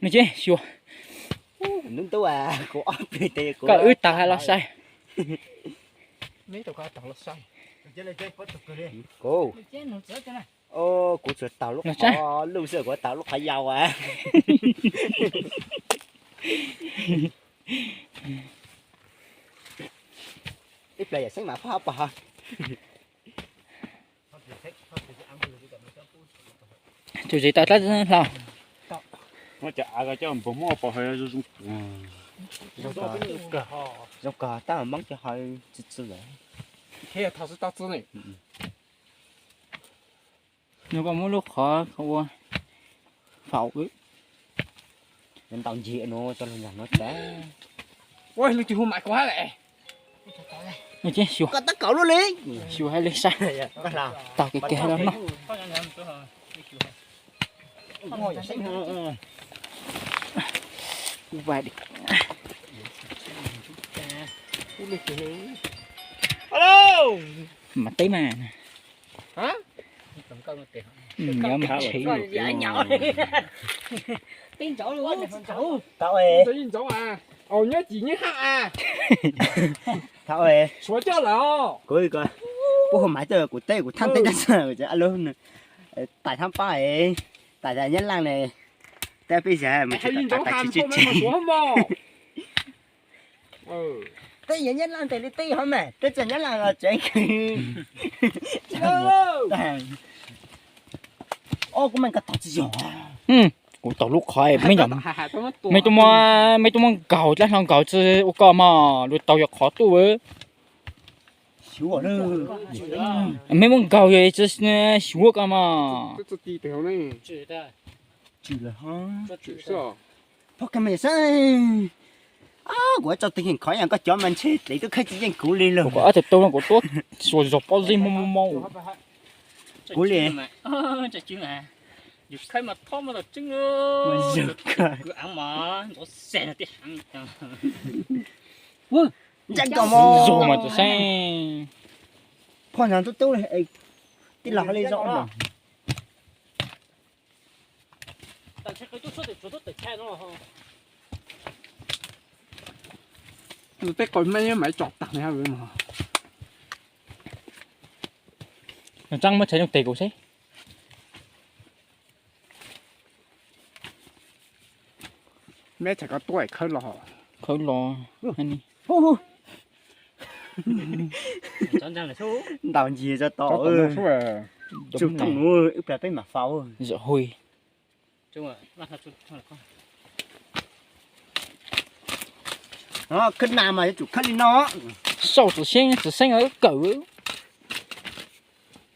Nws ces xyuas. Koj wb tag los saib. Kuv tsuas tau lub qhov lub xwb, kuv tau lub qhov yau as. Ib pliag yawm Xeeb mam phaj pom. Tus zes tau dab hlau. Zoo kawg tab Hmoob cov hau txi txi lawm. Nws koj muab lub qhov ua faus. Ntaus ncig no tso los nram no tas. Ua lub tus hu mam kuv hab le. Xyuas, koj tab kaum lub li. Xyuas hab li sab. Taug kev kev hab los noj. Mas teb mas. Nyob mas tsev. Thaum kuv hu mas kuv teb kuv thaj teb dab tsi, tais thab pab, tais Nyab Laj ne, teb peb zag mus tsis tau tais tsis tsis. Teb yog Nyab Laj tes li teb hov mas teb txog Nyab Laj los tsev. Ob, kuv mas koj tau tsis yog. Kuv tau lub qhov, mej tuaj muab nkaug dab hlau nkaug tsi ua koj mog, luag tau yog qhov tuaj. Mej muab nkaug yog tsi xyuas koj mog. Phob kawg mas yog sab. Kuv tso teg kheej khov yog koj cov mas ntshe dlev tub khawb tsis yeej kuv li lawm. Kuv ob tug tau no kuv tuab xuas zog pob zeb mo mo mo. Kuv li. Yus khawb mas thob muab tau tseeb. Yus khawb mas ntxov xes no tib heev. Ntsia nkaus mog. Zog mas txawm saib. Phoj ntag tub tub li, tij laug hab li zoo mas. Tej qau mej maiv tso taag li hab mas. Tsaab muab tshais nyooj teg kuv seb. Meb txhais koj tuaj khawb los. Khawb los. Ntaus ncig tso tod. Tsum thooj nuav ib plag peb mam faus. Zam hui. Khawb nas mas yuav tsum khawb li no. Sau txim seeb, txim seeb kawm.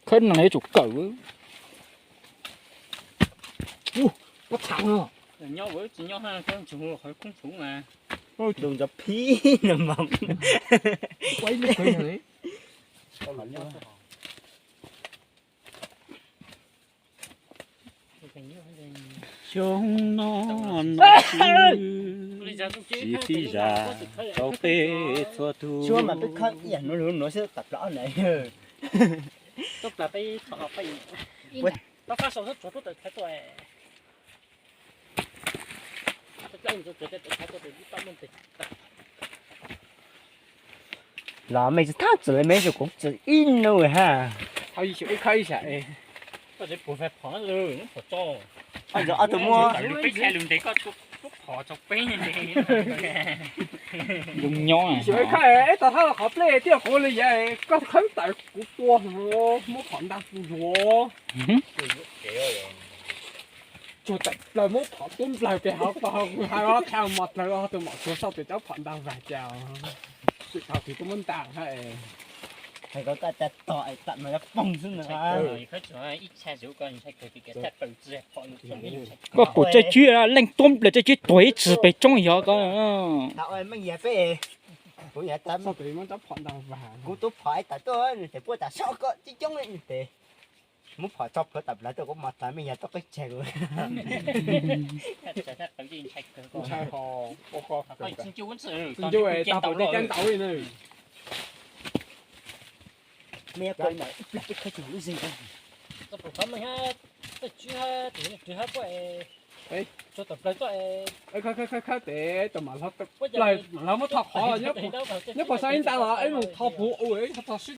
Khawb nas yuav tsum kawm. Nyob tsis nyob, qhov khoob tshoob mas. Tus ntawd phib no mas. Xyoo no no tsis fij zam rau peb txhua tug. Suab mas peb khawb ib yam nuav lug nuav xwb tas plaws na. Los mej tsi thab txim le mej tso kuv txim ib nub hab. Ob tug muab. Zoo nyob. Ib tau thab qhov plej tiaj quav li yav koj khawb tawm kuv tua hluas, muab phom ntaag kuv hluas. Tsuag tawm plaws muab phom tuab nplawg pem hauv ko, kuv hais os, thaum mos dlawg tus mom tsuag sau tes cov phom ntaag vag cas. Tsis tau tis tuaj muab ntaag hab. Hais ko koj tas tog es tam no yuav poog xwb na. Koj kuv tsawg tswb leej tuab nplawg tsawg tswb tuag ib txwm pem roob yog ko. Kuv tub phom ib tawm tuaj nws tseem puab tas sab koj coob coob li nws tes. Muab phom tso plhuav tawm plaws tuaj kuv mos tas mej yog tuaj qeeb tseg kuv. Mej yuav kawg mas ib pliag peb khawb tsis lub zeeg. Khawb tes tau mam hlo plaws, mam hlo muab tho qhov, nyob puas xav ib nta los ib mus tho puv u, tho sib